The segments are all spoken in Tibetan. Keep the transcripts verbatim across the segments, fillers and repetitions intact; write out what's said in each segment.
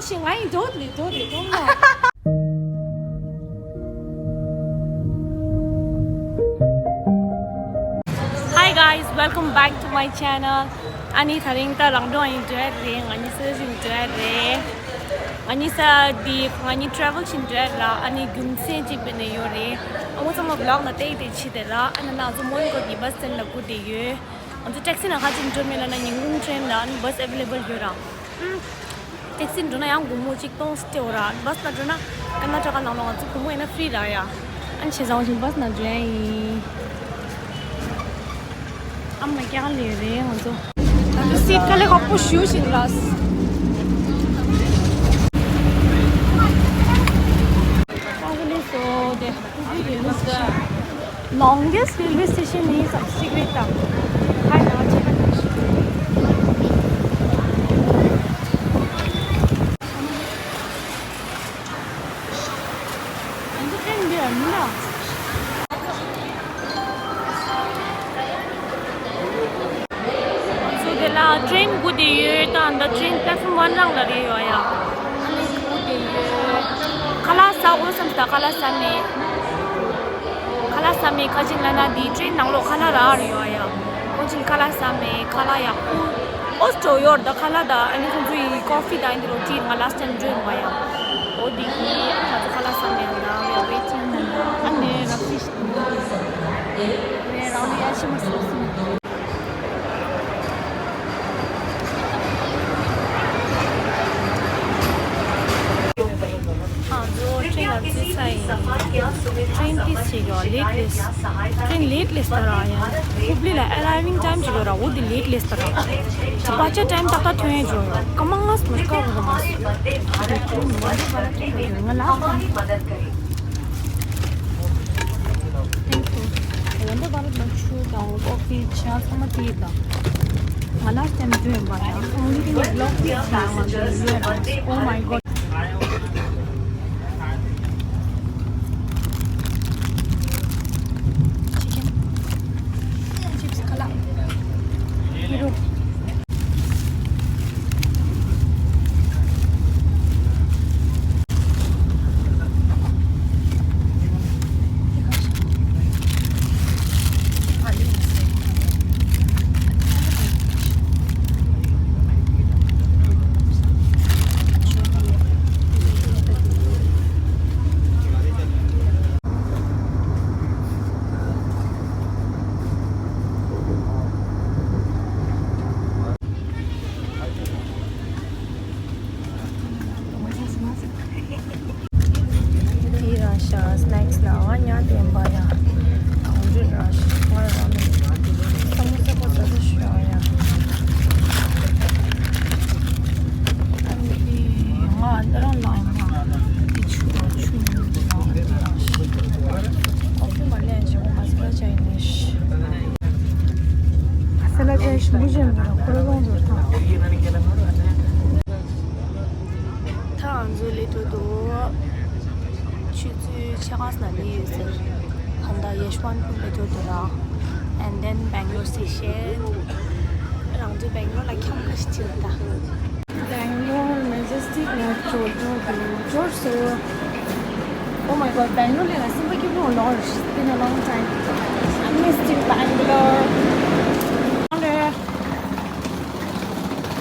Hi guys, welcome back to my channel. ཨ་ནི་དེ་རིང་ད་རང་འགྲོ་ཡིན་འདྲ་རེད། ང་གཉིས་སུ་ཞིག་འདྲ་རེད། ང་གཉིས་ས་འདི་ང་གཉིས་travel་ཞིག་འདྲ་ར། ཨ་ནི་རྒྱུ་མཚན་གཅིག་པའི་ནས་ཡོད་རེད། ཨ་མོ་ཚང་མ་vlog་ན་བལྟས་བལྟས་བྱེད་དེ་ར། ཨ་ན་ན་ང་ཚོ་མོན་གྷོ་གི་bus stand་ལ་སྒུག་བསྡད་ཡོད། ང་ཚོ་taxi་ནང་ཁ་ཅིག་འགྲོ་མེད་ལ་ན་ཉིན་གུང་train་ལ་ཨ་ནི་bus available་ཡོད་ར། ཨུམ། taxi་འགྲོ་ན་ཡང་སྒོར་མོ་གཅིག་སྟོང་སྟེ་འོ་ར། bus་ནང་འགྲོ་ན་ཀར་ན་ཊ་ཀ་ནང་ལོགས་ང་ཚོ་སྒོར་མོ་ཡིན་ན་free་ར་ཡ། ཨ་ནི་བྱས་ཙང་བཞིན་bus་ནང་འགྲོ་ཡ་ཡིན། ཨ་མ་ཀྱང་ལས་རེད་ང་ཚོ། ད་ལྟ་seat་དཀའ་ལས་ཁག་པོ་ཞེ་པོ་ཞིག་རེད། ཨ་ཁུ་ལི་སོ་དེ། Longest railway station is obstacle. ང་ཚོ་དེ་ལ་train་སྒུག་བསྡད་ཡོད། ད་ད་train platform one་རང་ལ་རེད་ཡོད་ཡ། ཨ་ནི་སྒུག་བསྡད་ཡོད། ཁ་ལག་ཟ་དགོས་བསམ་ད་ཁ་ལག་ཟ་མེད། ཁ་ལག་ཟ་མེད་ཁ་ཅིག་ལ་ན་དེ་train་ནང་ལོགས་ཁ་ལག་རག་རེད་ཡོད་ཡ། ཁོ་ཅིག་ཁ་ལག་ཟ་མེད། ཁ་ལག་ཡག་པོ་ཨོ་སྤྲོ་ཡོད་ད། ཁ་ལག་ད་ཨ་ནི་ཁོང་ཚོ་ཡི་coffee་ད་ཨ་ནི་roti་ང་last time་འགྲོ་ཡོད་པ་ཡ། ཨོ་དེ་གི་ང་ཚོ་ཁ་ལག་ཟ་མེད་ད་we are waiting། ཨ་ནི་རབ་ཤི་ནས་རང་ལ་ཡ་ཤི་མ་སོང་སོང་། ང་ཚོ་train་ལ་འཛུལ་ཚར་ཡིན། train་དེ་ཞིག་ཡོད་late་ལས། train་late་ལས་ད་ར་ཡ། ཧུབ་ལི་ལ་arriving time་ཞིག་ཡོད་ར། འོ་དེ་late་ལས་ད་ར། departure time་ཏག་ཏག་ཐོན་ཡས་འཇོག་ཡོད། སྐར་མ་ལྔ་ཙམ་སྐར་རུ་མ་སོང་། ང་ལ། Thank you། Vande Bharat་ལ་ཆུ་དང་coffee་ཇ་ཚང་མ་དེ་དང་། ང་ལ་སྟེར་འདོད་ཡིན་པ་ཡང་ཁོང་གིས་vlog་བྱས་ང་ཚོ་ཡོད་རེད། Oh my god། Chicken། Chips་ཁ་ལག་ཕི་རུ། དེ་རང་ཤ་snacks་ལ་ང་ཉལ་བསྡད་པ་ཡ། ཨང་ཀྲི་ར་ཤ་ང་རང་ནི་ས་མོ་ས་གོ་ས་ས་ཤ་ཡ། ཨ་ནི་ང་འདི་རང་ལ་ཡང་དེ་ཆུ་ར་ཆུ་ནི་ར་དེ་ར་ཤ། ཨོ་ཁེ་མ་ལེན་ཞིག་ང་ས་ལ་ཅའི་ནི་ཤ། ས་ལ་ཅའི་ཤ་འདི་བཞིན་ར་ཁོ་ར་རོང་ཟོར་ཐང་། ད་ང་ཚོ་ལི་ཐོ་དོ་ཆུ་ཚོད་ཕྱེད་ཀ་ཙམ་ལ་ཡོད་ཟེར། ད་ལྟ་ཡེ་ཤ་ཝན་པུར་ལི་ཐོ་དོ་ར། And then Bangalore station། རང་ཚོ་Bangalore་ལ་འཁྱམ་ཁ་ཤས་ཅིག་ད། Bangalore Majestic་ལ་འབྱོར་འབྱོར་འབྱོར་སོང་། Oh my god, Bangalore་ལ་ང་སེམས་པ་སྐྱིད་པོ་ལོག་རེད། It's been a long time. I missed you, Bangalore.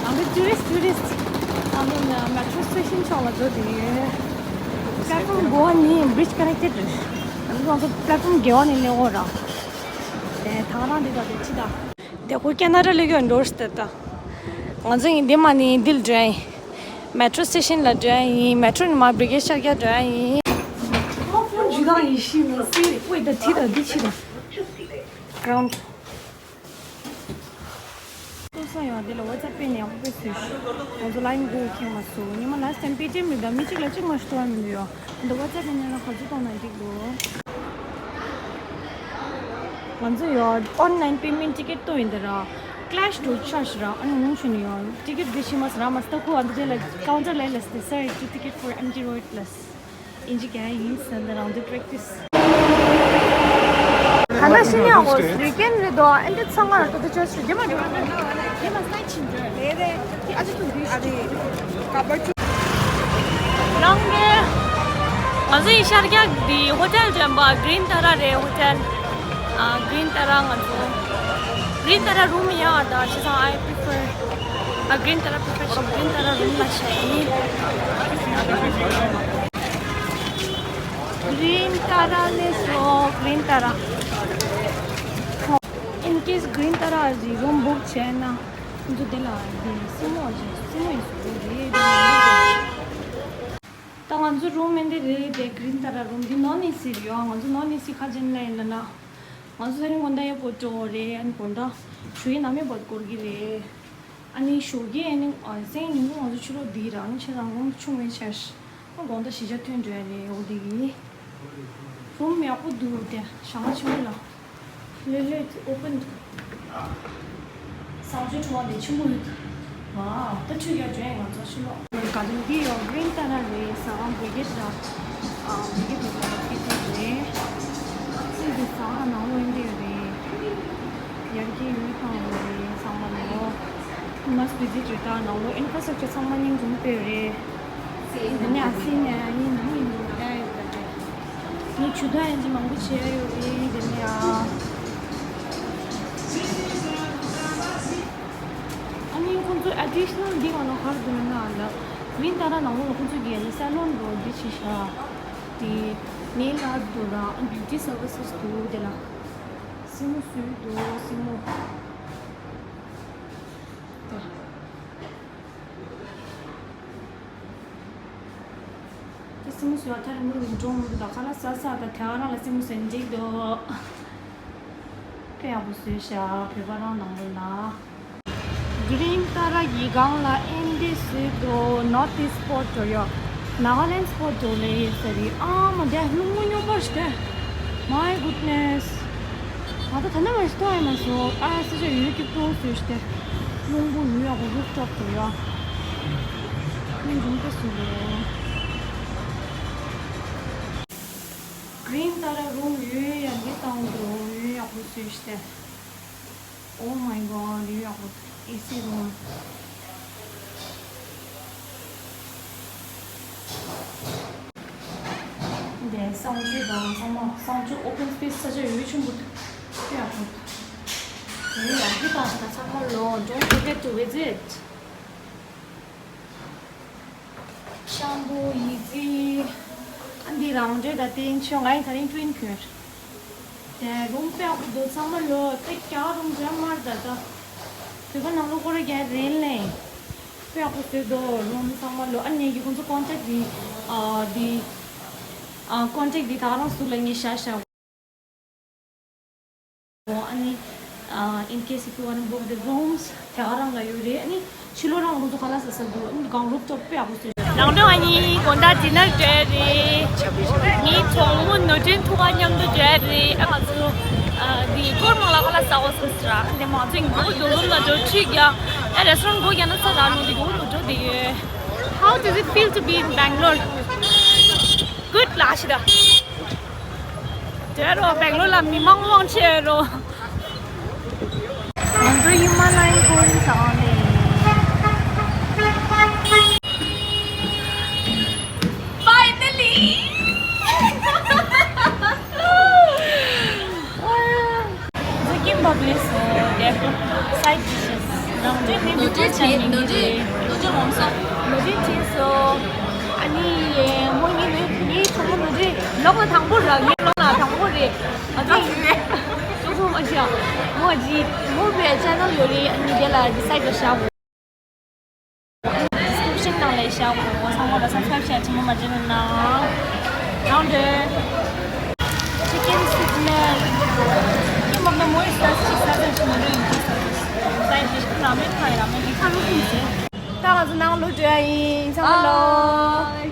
ང་ཚོ་tourist tourist། ང་ཚོ་metro station་ཕྱོགས་ལ་འགྲོ་བསྡད་ཡོད། Platform་དགུ་པ་ནི་bridge connected་རེད། ང་ཚོ་platform་བརྒྱད་པ་ནས་སླེབས་ཡོད་ར། དེ་ཐང་རང་འདི་དང་དེ་ཕྱི་དང་། དེ་ཁོ་ཁེ་ན་ཌ་སླེབས་ཡོད་འགྲོ་ཟེར་ད། ང་ཚོ་ཡིན་འདི་མ་ནི་འདི་ལ་འགྲོ་ཡ་ཡིན། metro station་ལ་འགྲོ་ཡ་ཡིན། metro་ནས་མར་Brigade་ཤར་རྒྱག་འགྲོ་ཡ་ཡིན། ཨོ་ཕོན་ཇུ་དང་ཡིན་ཤི་མ་སི་ཝེ་ད་དེ་དང་འདི་ཕྱི་དང་། ground། ལྟོ་ས་ཡོང་དེ་ལ་WhatsApp་པས་ནས་ཡག་པོ་དཔེ་བཟོས་ཤག་ང་ཚོ་ལ་ཡིན་དགོས་ཁེངས་མ་སོང་། ཉི་མ་last time་པེ་ཊི་ཨེམ་རེད་ད། མི་གཅིག་ལ་གཅིག་མ་ཞིག་སྟོར་བ་མི་འདུག་ཡོ། འདི་WhatsApp་ཡིན་ན་ལ་ག་ཚོད་གཏོང་ན་འགྲིག་འདུག་ང་ཚོ་ཡོ་online payment ticket་ཏོ་ཡིན་ད་ར། clash to charge་ར། ཨ་ནི་ངུ་ཆུ་ནི་ཡོ་ticket་འདི་ཤི་མ་ས་ར་མ་སྟ་ཁུ་ཨ་འདི་དེ་ལ་counter་ལ་ལ་སྟེ་sir two ticket for empty road plus། ཨིན་ཇི་ག་ཡིན་ཟེར་ན་རང་འདོད་practice། ད་ལྟ་ཤི་ནས་ཡང་གོ་རི་ཀན་རེད་དོ། ཨེ་འདྲ་ཚང་མ་ལ་ད་ལྟ་ཆོས་སུ་རྒྱ་མ་འགྲོ། རྒྱ་མ་སྟ་ཕྱིན་འགྲོ། རེད་རེད། ཨ་ཅི་ཏུ་འདུས་ཤི། ང་ཚོ་ཡི་ཤར་རྒྱག་འདི་ཧོ་ཊེལ་འདྲ་པོ་Green Tara རེད། ཧོ་ཊེལ་Green Tara། ང་ཚོ་Green Tara རུམ་ཡག་ད་བྱས་ཙང་I prefer Green Tara prefer བྱས། Green Tara རུམ་ལ་བྱས་ཡིན། Green Tara ལས་སོ། Green Tara། In case Green Tara གི་རུམ་བུག་བྱས་ན། ང་ཚོ་དེ་ལ་དེ་སྲིན་མོ་ཞིག་སྲིན་མོ་ཡིན་ཟེར་གྱི་རེད། ད་ང་ཚོ་རུམ་མེད་འདི་རེད་དེ། Green Tara རུམ་འདི་ནོན་ཨེ་སི་རེད། ང་ཚོ་ནོན་ཨེ་སི་ག་རེ་བྱས་ནས་ཡིན་ལབ་ན། ང་ཚོ་ད་རིང་དགོང་དག་ཡག་པོ་འགྲོ་རེད། ཨ་ནི་དགོང་དག་ཞོགས་ཀས་ནམ་ཡག་པོ་འགོར་གྱི་རེད། ཨ་ནི་ཞོགས་ཀས་ཨ་ནི་ཨ་སང་ཉིན་གུང་ང་ཚོ་ཕྱི་ལོགས་འདི་རང་ཆེ་རང་རུམ་ཆུང་བའི་ཆར། ཨ་དགོང་དག་གཞིས་ཆགས་ཐོན་འགྲོ་ཡ་རེད། འོ་དེ་གི་རུམ་ཡག་པོ་འདུག་དེ་ཞག་མ་ཆེན་པོ་ལ། ལྷོད་ལྷོད་ཨོ་པན་འདུག་བཟང་སྤྱོད་ཁྲོམ་དེ་ཆེན་པོ་ཡོད། ཝའོ། ད་ཁྲུས་རྒྱག་འགྲོ་ཡ་ང་ཚོ་ཕྱི་ལོགས། ག་དུས་འདི་ཡོད། Green Tara རེད། བཟང་བོད་སྐད་འདྲ། ཨ་བོད་སྐད་འདྲ་སྐད་ཆ་རེད། སྲིད་དེ་བཟང་ནང་ལོགས་འདི་ཡོད་རེད། ཡར་རྒྱས་ཡོད་ཐང་ཡོད་རེད། ཚང་མ་ནོ། མ་སྤི་ཙི་ཅིག་ད་ནང་ལོགས་ཨིན་ཕྲ་སི་ཊྲག་ཅར་ཚང་མ་རྙིང་རྫུན་སྤེལ་རེད། དེ་ནས་ཨ་སི་ནས་ཨ་ནི་ནང་ཡིན་འདུག་ད་ཡོད་ད་དེ། ངས་ཇུས་གཏོགས་ཡན་ཆད་མང་པོ་བྱས་ཡོད་རེད། དེ་ནས་ཨ། ཨ་ནི་ཁོང་ཚོ་ཨེ་ཌི་ཤ་ནལ་འདི་ག་ནང་ག་རེ་འདུག་ན་ལ། Green Tara ནང་ལོགས་ལ་ཁོང་ཚོ་གི་ཨ་ནི་སེ་ལོན་རོ་འདི་བྱས་ཤག་དེ་ནེལ་ཨར་འདུག་ལ། ཨ་ནི་བིའུ་ཊི་སར་བི་སེ་སི་འདུག་དེ་ལ། སྲིང་མོ་བཟོས་འདུག་སྲིང་མོ། དེ། དེ་སྲིང་མོ་བཟོས་པ་ཐག་རིང་པོ་རིང་འགྲོ་མི་འདུག་ད་ཁ་ལག་ཟ་ཟ་ད་དེ་ག་རང་ལ་སྲིང་མོ་བཟོས་འགྲིག་འདུག་དཔེ་ཡག་པོ་བཟོས་ཤག་བོད་པ་རང་ནང་ལོགས་ལ། Green Tara གི་སྒང་ལ་ཨེ་འདི་བཟོས་འདུག North East Spot འགྲོ་ཡ། Nagaland Spot འགྲོ་ལེ་ཡོད་ས་རེད། ཨ་མ་དེ་རླུང་བུ་རྙོག་པ་ཞིག་དེ། My goodness། ང་ད་ད་ནམ་ཞིག་མཐོང་ཡ་མ་སོང་། ཨ་ས་ཆ་འོད་སྐྱིད་པོ་བཟོས་ཤག་དེ། རླུང་བུ་འོད་ཡག་པོ་རུབ་ཊོབ་འགྲོ་ཡ། ཁོང་རུམ་དེ་བཟོས་འདུག Green Tara རུམ་འོད་ཡག་གི་བཏང་འདུག་འོད་ཡག་པོ་བཟོས་ཤག་དེ། Oh my god, འོད་ཡག་པོ། ཨེ་སི་རུམ། འདི་གསང་སྤྱོད་དང་ཚང་མ། གསང་སྤྱོད་ཨོ་པན་སི་པེ་སི་ས་ཆ་འོད་ཆེན་པོ་འདུག་དཔེ་ཡག་པོ་འདུག་འོད་ཡག་གི་བཏང་ཤག་ཚང་མ་ལོ། Don't forget to visit. ཤམ་པུ། ཡི་ཙི། ཨ་འདི་རང་འདྲ་ད་བསྟན་ཆོས། ང་ཡི་ད་རིང་ཊུ་ཨིན་གྱོན། དེ་རུམ་དཔེ་ཡག་པོ་འདུག་ཚང་མ་ལོ། དེ་རྒྱ་རུམ་འདྲ་མར་ད་ད། བོད་པ་ནང་ལོགས་སྐོར་ར་རྒྱག་རེད་ལེ། དཔེ་ཡག་པོ་བཟོས་འདུག་རུམ་ཚང་མ་ལོ། ཨ་ངེད་ཀྱི་ཁོང་ཚོ་ཀོན་ཊེག་འདི། ཨ་འདི། ཨ་ཀོན་ཊེག་འདི་ད་ག་རང་ཟུར་ལ་ངས་བཞག་བཞག་ཨ་ནི། ཨ། In case if you wanna book the rooms དེ་ག་རང་ལ་ཡོད་རེད། ཨ་ནི་ཕྱི་ལོགས་རང་ཁོང་ཚོ་ཁ་ལག་ཟ་ས་འདུག་ཨ་ནི་སྒང་རུབ་ཊོབ་དཔེ་ཡག་པོ་བཟོས། རང་འདྲ་བ་གཉིས་དགོང་དག་ཌི་ནར་སྤྲད་རེད། ངའི་གྲོགས་མོ་ནོར་འཛིན་ཐུག་ག་མཉམ་དུ་སྤྲད་རེད། ཨ་ང་ཚོ། ཨ། འདི་སྐོར་མང་ལ་ཁ་ལག་ཟ་བ་སོང་ཟེར་ར། འདི་མང་ཚོ་མགོ་རྡོ་ལུམ་ལ་འགྲོ་ཁྲིད་ཡ། ཨ་རེ་སི་ཊོ་རན་ཊི་སྒོ་རྒྱག་ན་ས་ར་ནོ་འདི་མགོ་རྡོ་འགྲོ་བསྡད་ཡོད། How does it feel to be in Bangalore? Good ལ་ཤི་ད། དེ་རོ་སྦེང་ལོར་ལ་མི་མང་མང་ཆེ་རོ། ང་ཚོ་ཧི་མ་ལ་ཡན་ཀོ་རིན་ས་ནས། Finally! ང་ཚོ་ཀིམ་བྷབ་ལས་སོ། དེ་སའིཌ་ཌི་ཤེས་རང་འདྲ་ནི་མི་ནོར་འཁྲུལ་བྱས་མི་ནོར་འགྲིག་འཁྲུལ་རེད། ནོར་འཁྲུལ་ངོམ་སོང་། ནོར་འཁྲུལ་བྱས་སོ། ཨ་ནི་ཡེ་མོ་ཡིན་ནི་ངའི་ཆུང་མ་ནོར་འཁྲུལ་ལོག་ལ་དང་པོ་ར། ངའི་ལོག་ལ་དང་པོ་རེད། ཨ་ཙི་ཡིན་ནི་ཅུང་ཙུང་མ་བྱེད་ཨ། མོ་ཨ་ཅི་མོ་བའི་ཆེ་ནལ་ཡོད་རེད། ཨ་ནི་དེ་ལ་ཌི་སའིཌ་བྱ་དགོས། ཌི་སི་ཀི་རིབ་ཤན་ནང་ལ་བཞག་གོ། ཚང་མ་ལ་སབ་སི་ཀ་རའིབ་བྱས་ཆེན་མོ་མ་བརྗེད་ན་གནང་། རང་འདོད། ཅི་ཀེན་སིག་ནལ། ཀེན་བབ་ན་མོ་ཡི་སར་ཅིག་ས་ས་ཞིག་མི་འདུག་ཡིན་གྱི་ས་ས་ཞིག་ས་ཡི་ཞིག་ར་མེན་ཁ་ཡི་ར་མེན་ལི་ཁ་ལུ་ཁུམ་ཞིག་ད་ང་ཚོ་ནང་ལོག་འགྲོ་ཡ་ཡིན། ཚང་མ་ལོ། Bye.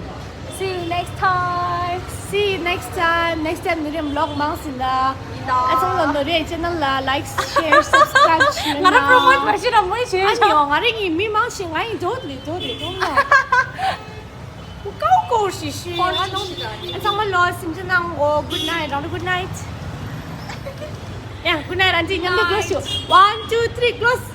See you next time. See you next time. Next time ནི་རེམ་ལོག་མང་སྲིད་ལ། ཨ་ཚང་ལ་ནོ་རེ་ཆེ་ནལ་ལ་ལའིཀ་ཤེར་སབ་སི་ཀ་རའིབ་ང་རང་པྲོ་མོཊ་མ་བྱེད་ར་མོ་ཡི་བྱེད། ཨ་ཉོ་ང་རེ་གི་མི་མང་ཞིག་ང་ཡི་འདོད་ལི་འདོད་ལི་འདོད་ལ། ཀའུ་ཀོར་ཞིག་ཞུ་ཡ་ནོ། ཨ་ཚང་མ་ལོ་སིམ་ཅི་ནང་གོ། Good night. རང་ལ་good night. Yeah, good night. རང་ཅི་མཉམ་དུ་ཀློ་སུ། One, two, three, close.